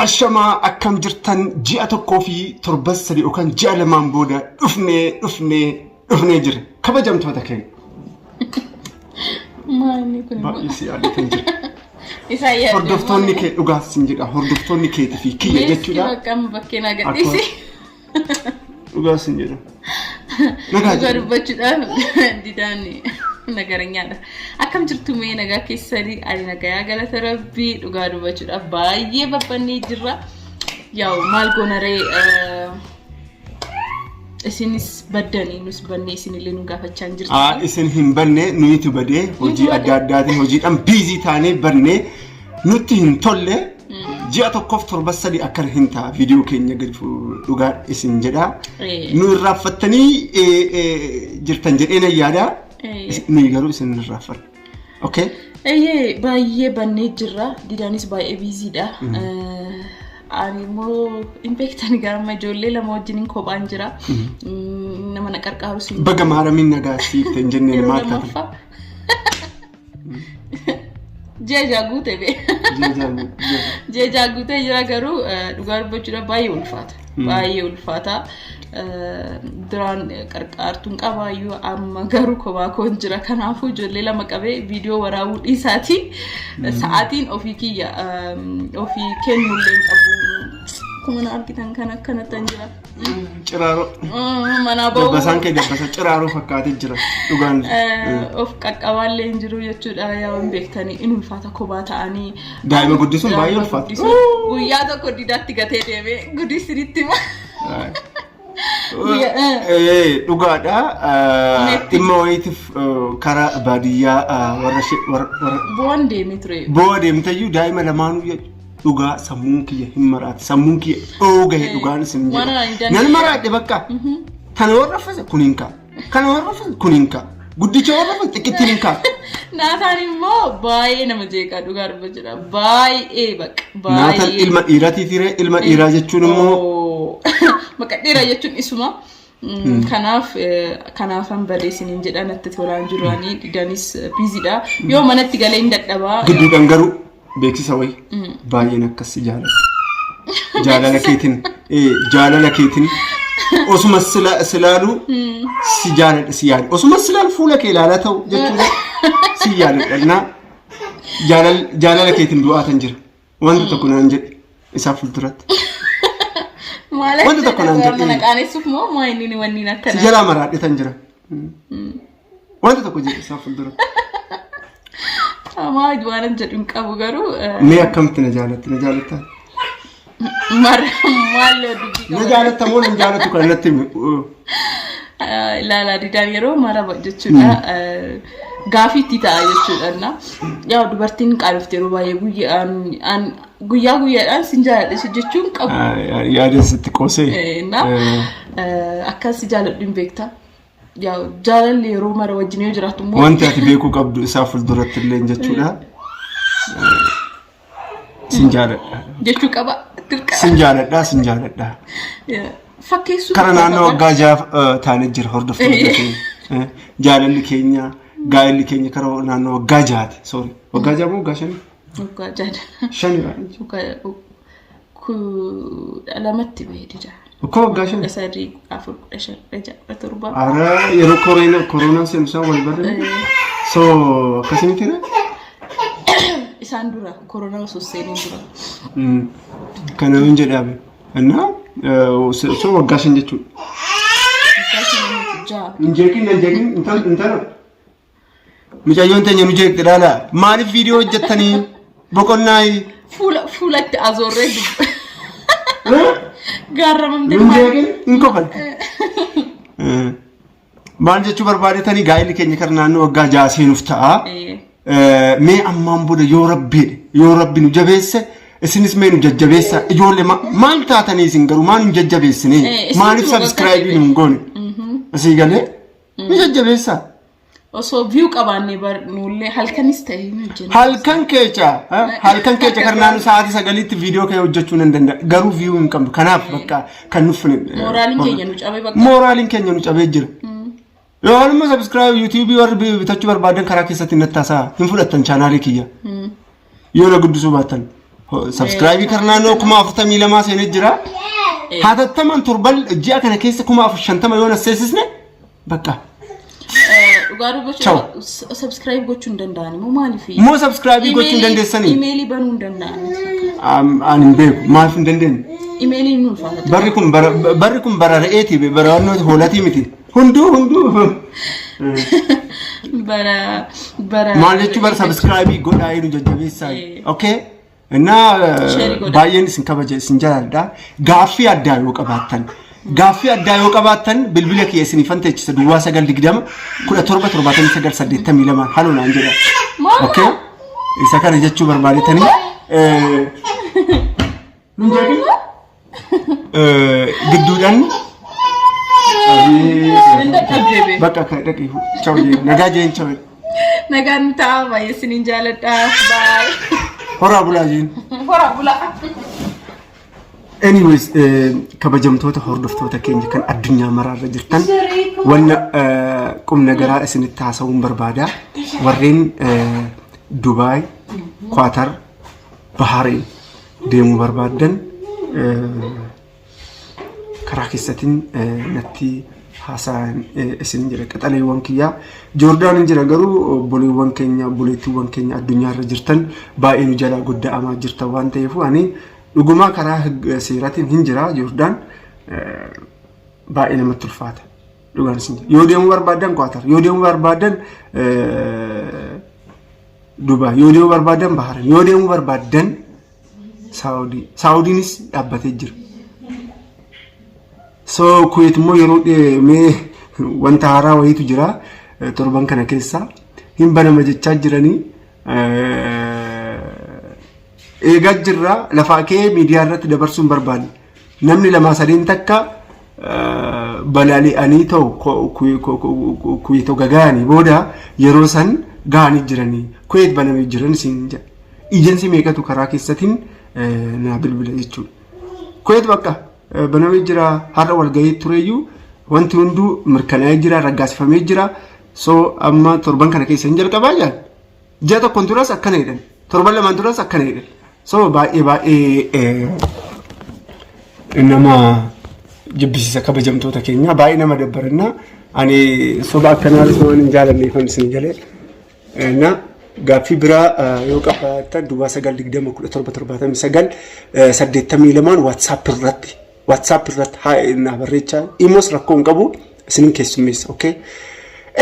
Ashamaa, akkam jirtan? Ji'a tokkoo fi torban 3 yookaan ji'a 2n booda dhufnee dhufnee dhufnee jira. Kabajamtoota keenya. Maalni kun immoo? Baay'ee si yaadatan jira. Isaan yaadde. Hordoftoonni kee dhugaa sin jedha. Hordoftoonni keetii fi kiyya jechuudha. Bakka amma bakkee naa gadhiisi. Dhugaa sin jedha. Nagaa Dhugaa jedha. dubbachuudhaaf didaan nagaranyaadha. Akkam jirtu mee, nagaa keessanii? Ani nagayaa, galata Rabbii. Dhugaa dubbachuudhaaf baay'ee babbannee jirra. Yaa'u maal goonaree, isinis baddanii nus bannee, isinillee nu gaafachaa hin jirtu. Aa, isin hin banne, nuyitu badee. Hojii adda addaatiin hojiidhaan busy taanee bannee nutti hin tolle. Ji'a tokkoof torba 3 akkana hin ta'a viidiyoo keenya gadi dhugaa isin jedha. Nu irraanfattanii jirtan jedhee nan yaada. Nuyi garuu isin hin irraanfanne. Okay? Eeyyee, baay'ee bannee jirra. Didaanis baay'ee busy dha. Ani immoo hin beektan, garama ijoollee lama wajjiniin kophaan jira. Nama na qarqaarus hin Baga maaramiin nagaa siif ta'e hin jenneen Yeroo maal taate? lammaffaa. Ji'a 6 guute bee. Ji'a 6 guute. Ji'a 6 guutee jira garuu dhugaa dubbachuudhaaf baay'ee ulfaata. Baay'ee ulfaata. Duraan qarqaartuun qabaayyuu, amma garuu kophaa koon jira. Kanaafuu ijoollee lama qabee viidiyoo waraabuu dhiisaati. Sa'aatiin ofii kiyya ofii kennullee hin qabu. Akkuma na argitan kan akkanatti jira. Ciraaroo. Manaa ba'uu. Dabbasaan kee dabbasa ciraaroo fakkaatee jira. Dhugaan. Of qaqqabaallee hin jiru jechuudha. Yaa hin beektanii, in ulfaata kophaa ta'anii. Daa'ima guddisuun baay'ee Daa'ima ulfaata. guddisuun. Guyyaa tokko didaatti gatee deemee guddisinitti hima. Dhugaadha. Netti. Dhimma wayiitiif karaa baadiyyaa warra warra Bu'aan deemee ture. Bo'oo deemteyyuu daa'ima lamaanuu dhugaa sammuun kiyya hin maraate. Sammuun kiyya dhoo gahe, dhugaan isin Waan jedha. ani hin dandeenye. Nan maraadhe bakka. Kana warra uffise kun hin ka'a. Kana warra uffise kun hin ka'a. Guddicha warra uffise xiqqittiin hin ka'a. Naataan immoo baay'ee nama jeeqaa, dhugaa dubbachuudha. Baay'ee bakka. Naataan Baay'ee. ilma dhiiratii ture. Ilma dhiiraa jechuun immoo Oh. Bakka dhiiraa jechuun isuma. Kanaaf kanaafan badee isiniin jedha, natti tolaan jiru, ani didanis busy dha. Yoo manatti galee hin dadhabaa. Gidduudhaan garuu beeksisa wayi baay'een akkas si jaaladha. Jaalala keetiin jaalala keetiin osuma silaalu si jaaladha, si yaada. Osuma silaalu fuula kee ilaalaa ta'u jechuudha, si yaadadha. Na jaalala keetiin du'aa tan jira. Wanta tokko naan jedhe isaa fuulduratti. Maal Wanta tokko naan jedhe. Mana qaanessuuf moo maa inni wanni Si akkana? jalaa maraadhe tan jira. Wanta tokko jedhe isaa fuulduratti. Maa waan jedhu hin qabu garuu Mee akkamitti na jaalatte? Na jaalattaa? Maal dubbii Na qaba? jaalatta moo nan jaalattu kan natti himi? Ilaalaa, didaan yeroo mara jechuudha. Gaafii itti ta'a jechuudha. Yaa dubartiin qaalofte yeroo baay'ee guyyaa guyyaadhaan sin jaaladha jechuun qabu. Yaada sitti qoosee. Na akkas si jaaladhu hin beekta. Yaa jaalalli yeroo mara wajjin yoo jiraattu immoo. Wanti ati beekuu qabdu isaa fuulduratti illee jechuudha. Sin jaaladha. Jechuu qaba. Dirqama. Sin jaaladha, sin jaaladha. Fakkeessuu. Kara naannoo waggaa 6 taanee jira, hordoftoota keenya. Jaalalli keenya, gaa'elli keenya kara naannoo waggaa 6ti. Sorry. Waggaa 6 moo waggaa 5? Waggaa 6. 5. Waggaa 12tti bahee dida. Ukkoo waggaa 5. 13, 14, 15, 16, 17. Ara yeroo koronaan seenu isaan wal barre. So akkasii miti ree? Isaan dura, koronaa osoo seeniin dura. Kana hin jedhame. Innaa so waggaa 5 jechuudha. Waggaa 5 miti, 6. Hin jeeqin, hin jeeqin, intala. Mucayyoon teenya nu jeeqxi, ilaala. Maaliif viidiyoo hojjettanii boqonnaayi? Fuula fuulatti azoorree dubba. Gaarramamte. Hin jeeqin, hin kofalti. Maal jechuu barbaadetanii, gaa'illi keenya kara naannoo waggaa 6 seenuuf ta'a. Mee ammaan booda yoo rabbi yoo rabbi nu jabeesse, isinis mee nu jajjabeessa. Ijoollee maal taatanii, isin garuu maal nu jajjabeessine? Isin maaliif nu subscribe nu hin goone? Asii galee nu jajjabeessa. Osoo view qabaannee bar nullee halkanis ta'e hin hojjennu. Halkan keecha kara naannoo sa'aatii 9tti viidiyoo kee hojjechuu nan danda'a, garuu view hin qabnu. Kanaaf bakka kan nuffine. Mooraaliin keenya nu cabee bakka. Mooraaliin keenya nu cabee jira. Yoo immoo subscribe YouTube warri bitachuu barbaadan karaa keessatti natti haasaa hin fudhattan chaanaalii kiyya. Yoo na guddisuu baattan Subscribe kan naannoo 42,000 seenee jira. Hatattamaan torban ji'a kana keessa 40,050 yoo na seessisne bakka. Dhugaa Ciao. dubbachuu subscribe gochuu hin danda'an immoo maaliif? Immoo subscribe gochuu hin dandeessanii? Imeelii banuu hin danda'an. Ani hin beeku maaf hin dandeenye. Imeeliin nu ulfaata. Barri kun bara re'eeti, bara wannoo hoolatii miti. Hunduu hunduu. Bara bara. Maal jechuu bara subscribe godhaa nu jajjabeessaa. Okay? Innaa Share godhaa. Baay'een isin kabaja, isin jaalladha. Gaaffii addaa yoo qabaattan bilbila kiyya isinifan teechisa, 0920 17 79 82 haloo naan jedha. Mama! Okay? Isa kana jechuu barbaadetanii. Nun jedhin gidduudhaan Hin dadhabdee bee. Bakka akka dhaqi, ciao jeen, nagaa jeen, ciao. Nagaan ta'a, baay'ee isiniin jaaladha. Bye. Horaa bulaa jeen. Horaa bulaa. Anyways, kabajamtoota hordoftoota keenya kan addunyaa maraarra jirtan, wanna qubna garaa isinitti haasa'uun barbaada. Warreen Dubaay, Kwaatar, Bahareen deemuu barbaaddan karaa keessatiin natti haasa'an isin jira. Qaxaleewwan kiyyaa Joordaan hin jira, garuu obboleewwan keenya, obboleettiiwwan keenya addunyaarra jirtan baay'ee nu jalaa godda'amaa jirtan waan ta'eef, ani dhugumaa karaa seeraatiin hin jira Joordaan, baay'ee namatti ulfaata. Dhugaan isin jira. Yoo deemuu barbaaddan Kwaatar, yoo deemuu barbaaddan Dubaay, yoo deemuu barbaaddan Bahareen, yoo deemuu barbaaddan Saawudii. Saawudiinis dhaabbatee jira. So Kuwait immoo yeroo mee wanta haaraa wayiitu jira, torban kana keessa hin banama jechaa jiranii eegaa jirra. Lafaa kee miidiyaa irratti dabarsuu hin barbaanne. Namni lamaa sadiin takka balali'anii ta'u Kuwait gaga'anii booda yeroo san ga'anii jiranii Kuwait banamee jiran isin jedha. Ejensi meeqatu karaa keessatiin naa bilbila jechuudha. Kuwait bakka banamee jira, har'a walgahii tureyyuu wanti hunduu mirkanaa'ee jira, raggaasifamee jira. So amma torban kana keessa hin jalqabaa jaan. Ji'a tokkoon duras akkana jedhan. Torban lamaan duras akkana jedhan. So baay'ee baay'ee nama jibbisiisa, kabajamtoota keenya, baay'ee nama dabbaranna. Ani soba akkanaa waan hin jaalanneefan isin galee. Na gaaffii biraa yoo qabaattan 0920 17 79 82 WhatsApp irratti haa naa barreechaa. Imos rakkoo hin qabu, isinin keessummeessa. Okay.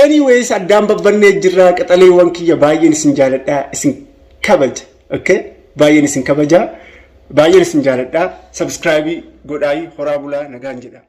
Anyways, addaan babbannee jirra, qaxaleewwan kiyya, baay'een isin jaaladha, isin kabaja. Okay. Baay'een isin kabaja, baay'een isin jaaladha. Subscribe godhaayi, horaa bulaa, nagaan jedha.